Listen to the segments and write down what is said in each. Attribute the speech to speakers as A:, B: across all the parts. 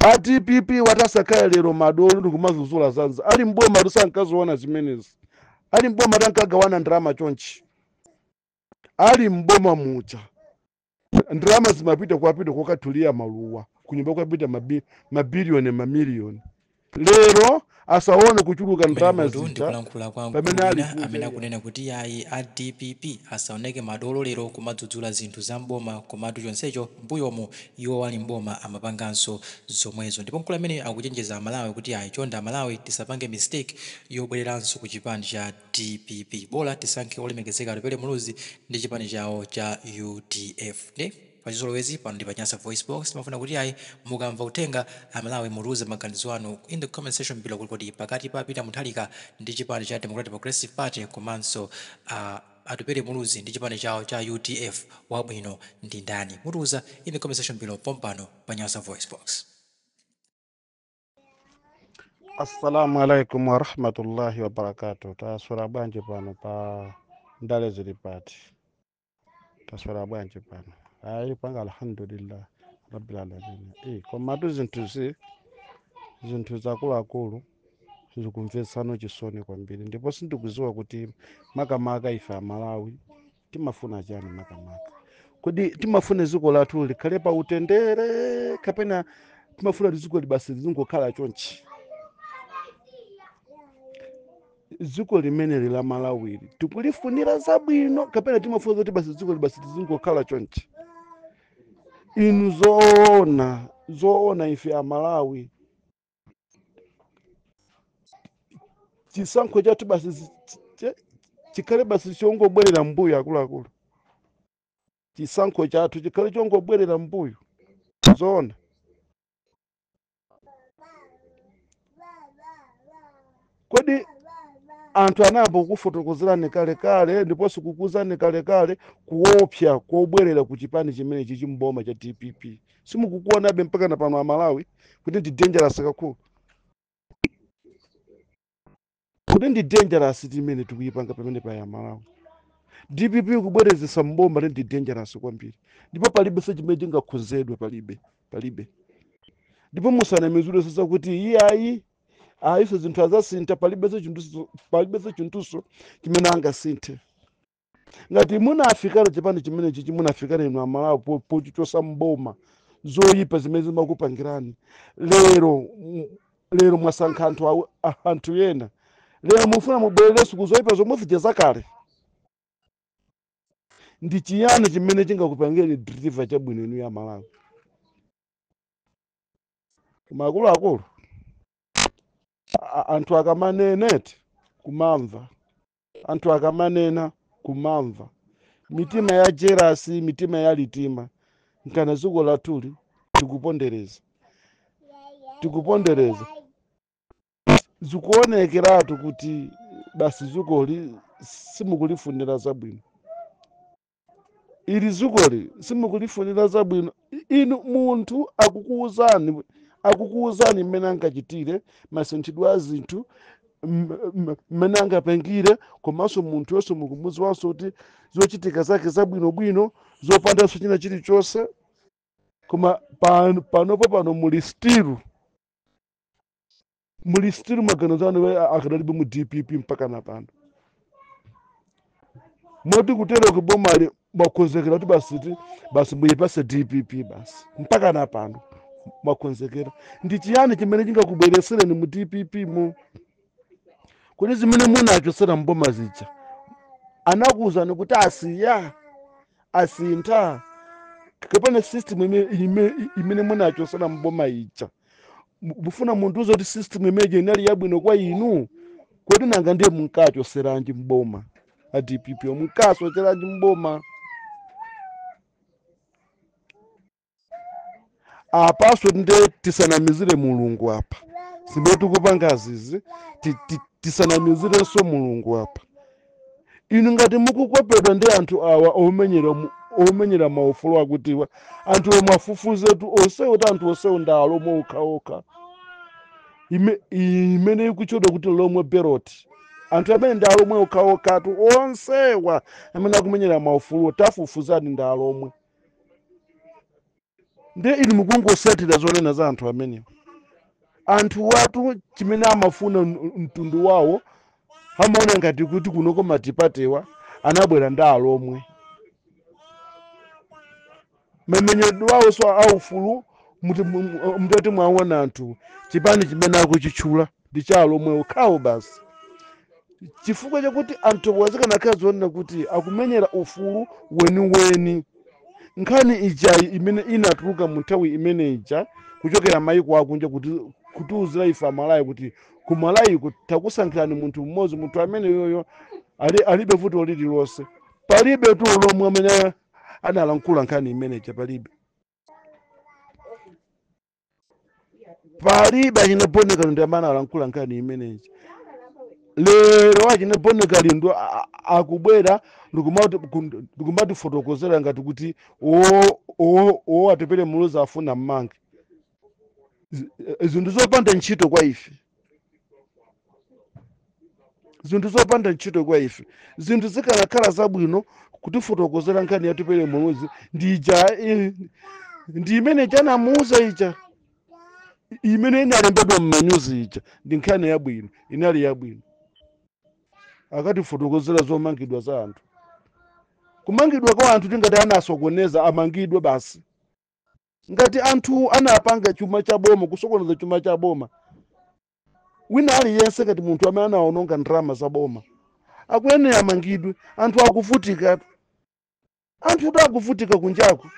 A: A DPP watasakhale lero madolo ndikumadzudzula zanza ali mboma tusankaziona zimenezi. Ali mboma tankagawana ndalama chonchi, ali mboma muja ndalama zimapita kwapita kokathulia maluwa kunyumba kwapita mabiliyoni mamiliyoni. Lero asaone kuchuluka ndalama
B: Kumenekotu
A: zija
B: ndikulankhula kwa
A: pamene
B: mkulu
A: ali
B: wina amene
A: kunja.
B: akunena kuti ayi, a DPP asaoneke madolo lero kumadzudzula zinthu za m'boma, komatu chonsecho m'mbuyomu iwo ali m'boma amapanganso zomwezo. Ndipo mkulu ameneyu akuchenjeza Amalawi kuti ayi, chonde Amalawi, tisapange mistake yobwereranso ku chipani cha DPP, bola tisankhe olemekezeka Atupele Muluzi ndi chipani chawo cha UDF. Nde pachizolowezi pano ndi pa Nyasa Voice Box, timafuna kuti ayi, mukamva uthenga, Amalawi, mutiuze maganizo anu in the comment section below kuti kodi pakati pa Peter Mutharika ndi chipani cha Democratic Progressive Party komanso Atupele Muluzi ndi chipani chawo cha UDF, wabwino ndi ndani? Mutiuza in the comment section below pompano pa Nyasa Voice Box.
A: Assalamu alaikum warahmatullahi wabarakatuh. Taswera bwanji pano pa Ndale Zili Pati? Taswera bwanji pano? Ayi, panga alhamdulillah rabbil alamin. Komatu zinthu zakuluakulu zikumvetsano chisoni kwambiri, ndipo sindikuziwa kuti makamaka ife Amalawi timafuna chani makamaka. Kodi timafuna dziko lathu likhale pa utendere kapena timafuna kuti dziko basi lizingokhala chonchi? Dziko limeneli la Malawili tikulifunira zabwino kapena timafuna kuti basi dziko basi lizingokhala chonchi? Inu, zoona zoona, ife Amalawi chisankho chathu basi chikhale basi chongobwerera mbuyo? Akuluakulu, chisankho chathu chikhale chongobwerera mbuyo, zoona? Kodi anthu anayamba kukufotokozerani kalekale ndiponso kukuuzani kalekale kuopsa kobwerera ku chipani chimenechi chimboma cha DPP? Simukukuonabe mpaka na pano, Amalawi, kuti ndi dangerous kakhulu, kuti ndi dangerous timene tikuyipanga pamene pa Amalawi? DPP kubwerezesa mboma ndi dangerous kwambiri, ndipo palibenso chimene chingakhozedwe, palibe, palibe. Ndipo musanamizidwe sasa kuti iyayi, ayiso zinthu azasintha. Palibenso chinthuso, palibenso chinthuso chimene angasinthe. Ngati munafikana chipani chimenechi chimunafikana inu Amalawi pochichosa mboma, zoyipa zimene zimakupangirani, lero lero mwasankha anthu ena, lero mufuna mubwererenso kuzoyipa zomwe zija zakale. Ndi chiyani chimene chingakupangireni deliver chabwino inu ya Malawi? Koma akuluakulu, anthu akamanena kumamva, anthu akamanena kumamva, mitima ya jealous, mitima ya litima, nkana dziko lathuli tikupondereza, tikupondereza. Zikuonekeratu kuti basi dzikoli simukulifunira zabwino. Ili dzikoli simukulifunira zabwino. Inu, munthu akukuwuzani mmene angachitire masinthidwe a zinthu, mmene angapangire, komanso munthu yonse mukumudziwanso kuti zochitika zake zabwinobwino, zopandanso china chilichonse, koma panopo pano muli still maganizo anu akadalibe mu DPP mpaka na pano. Moti kutero kubomali mwakonzekera kuti basi basi muyipase DPP basi, mpaka na pano mwakonzekera. Ndi chiyani chimene chingakubweresereni mu DPP mu? Kuti zimene munachosera mboma zija anakuwuzani kuti asiya, asintha, kapena system imene munachosera mboma ija mufuna mundiuze kuti system imeneyi inali yabwino kwa inu? Kodi nanga ndiye munkachoseranji mboma a DPP? Munkasocheranji mboma? Apaso nde tisanamizire Mulungu apa. Zimene tikupanga zizi, tisanamizirenso Mulungu apa. Inu ngati mukukopedwa ndi anthu awa omenyera maufulu, akutiwa anthu omwe afufuzetu onsewo, ti anthu onsewo ndi Alomwe okhaokha, imene ikutchedwa kuti Lomwe Belt. Anthu amene ndi Alomwe okhaokhatu onsewa amene akumenyera maufuluwo, tafufuzani, ndi Alomwe. Ndiye inu mukungosatira zonena za anthu amenewa. Anthu watu chimene amafuna mtundu wawo amaona ngati kuti kunoko matipatewa anabwera ndi alomwe. Mamenyedwe wawo so aufulu mutati mwaona anthu chipani chimene akuchitchula ndi cha alomwe okhawo basi, chifukwa chakuti anthu wazikanakhala zoonena kuti akumenyera ufulu weniweni. Nkhani ijayi imene inatuluka mu nthawi imene ija kuchokera mayiko akunja kuti kutiuzira ife Amalawi kuti kumalawi takusankhirani munthu mmodzi, munthu amene yoyo alibe vuto lililonse. Palibe tu lomwe amene analankhula nkhani imeneja, palibe achina Bon Kalindo amene analankhula nkhani imeneja. Lero achina Bon Kalindo akubwera ndikumatifotokozera ngati kuti o Atupele Muluzi afuna mmange. Zinthu zopanda ntchito kwa ife, zinthu zopanda ntchito kwa ife. Zinthu zikanakhala zabwino kutifotokozera nkhani ya Atupele Muluzi ndi imene chanamuuza ija imene inalembedwa m'manyuzi ija, ndi nkhani yabwino, inali yabwino. Akatifotokozera zomangidwa za anthu, kumangidwa kwa anthu tingati anasokoneza amangidwe basi. Ngati anthu anapanga chuma cha boma, kusokoneza chuma cha boma, wina aliyense ngati munthu amene anaononga ndalama za boma akuyenera amangidwe. Anthu akuvutika, anthu akuvutika kunjaku,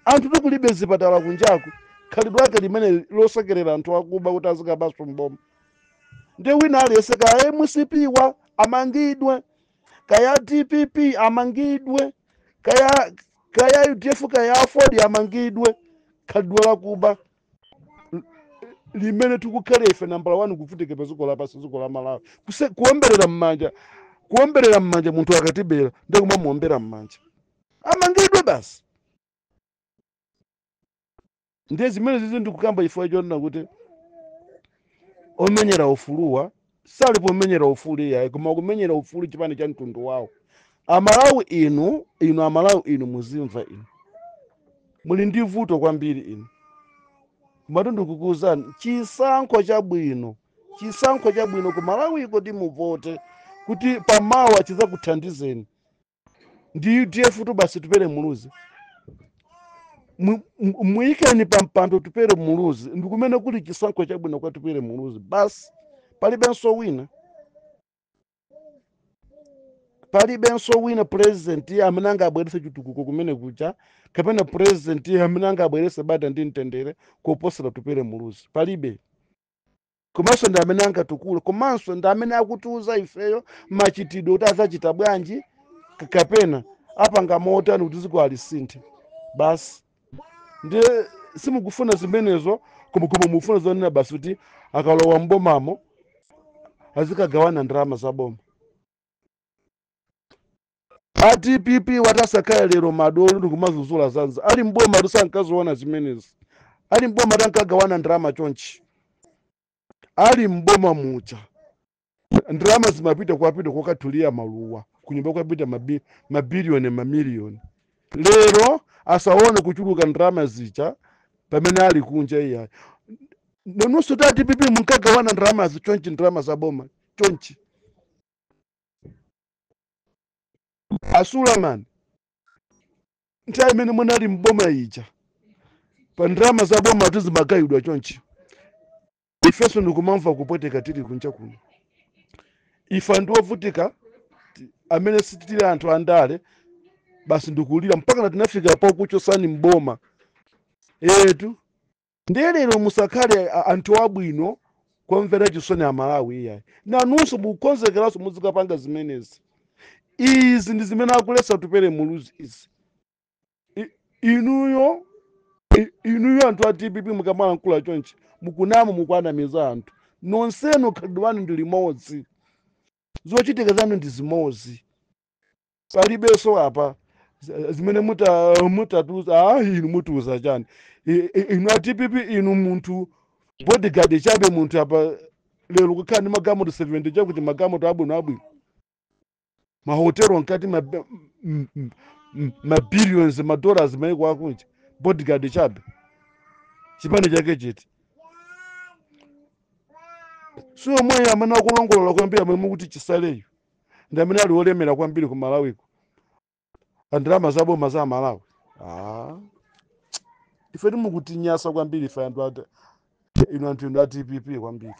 A: anthu tikulibe zipatala kunjaku, khalidwe lake limene losekerera anthu akuba kuti azikabaso mboma. Ndiye wina aliyense kaya MCP wa amangidwe, kaya DPP amangidwe, kaya UDF, kaya AFORD amangidwe. Khalidwe lakuba limene tikukhala ife nambala 1 kuvutika pa dziko lapansi, dziko la Malawi. Kuomberera m'manja, kuomberera m'manja munthu akatibera ndiye kumamuombera m'manja, amangidwe basi. Ndiye zimene zizi ndikukamba chifukwa chonena kuti omenyera ufuluwa sali pomenyera ufulu iyayi, koma kumenyera ufulu chipani cha mtundu wawo. Amalawi inu, inu Amalawi inu muzimva inu, muli ndi vuto kwambiri inu. Komatu ndikukuwuzani chisankho chabwino, chisankho chabwino ku Malawiko ndi muvote kuti pamawa chidzakuthandizeni ndi UDF tu basi. Tupele Muluzi muyikeni pa mpando Tupele Muluzi, ndikumene kuli chisankho chabwino kwa Tupele Muluzi basi. Palibenso wina, palibenso wina president amene angabweretse chitukuko kumene kuja, kapena president amene angabweretse bata ndi mtendere kuposera Tupele Muluzi, palibe. Komanso ndi amene angatukule, komanso ndi amene akutiuza ifeyo machitidwe kuti adzachita bwanji kapena apanga motani kuti dziko alisinthe basi. Ndiye simukufuna zimenezo, koma mufuna zonena basi kuti akalowa mbomamo azikagawana ndalama za boma. A DPP watasakhala lero madolo ndikumazuzula zanza ali mboma tusankaziona zimenezi, ali mboma tankagawana ndalama chonchi, ali mboma mucha ndalama zimapita kwapita kokathulia maluwa kunyumba kwapita mabiliyoni mamiliyoni. Lero asaone kuchuluka ndalama zija pamene ali kunja iyayi. Nonunso ta DPP munkagawana ndalama chonchi, ndalama za boma chonchi. Asulaman nthawi imene munali mboma ija pa ndalama za boma tizimagayidwa chonchi. Ifenso ndikumamva kupweteka tili kunja kuno. Ife anthu ovutika amene sitili anthu andale basi ndikulira mpaka tinafika pakuchosani mboma etu. Ndiye lero musakhale anthu abwino kumvera chisoni Amalawi iyayi. Nanunso mukukonzekeranso muzikapanga zimenezi. Izi ndi zimene akulesa Tupele Muluzi izi. Inuyo anthu a DPP mukamalankhula chonchi mukunama, mukuanamiza anthu nonsenu. Khalidwe wanu ndi limodzi, zochitika zanu ndi zimodzi, palibenso apa zimene mutatuza. Inu mutiuza chani? Inu a DPP inu munthu bodyguard chabe munthu apa lero kukhala ndi magamoto 70 chakuti magamoto abwino abwino, mahotelo nkati ma billions ma dollars maiko akunja, bodyguard chabe. Chipani chake chiti? Si omweyo amene akulongolola kwambiri, amene mukuti Chisaleyo ndi amene ali olemera kwambiri ku Malawiko, andalama zaboma za Malawi. Ah. Ife timukutinyasa kwambiri ife anthu inu, anthu inu a DPP kwambiri.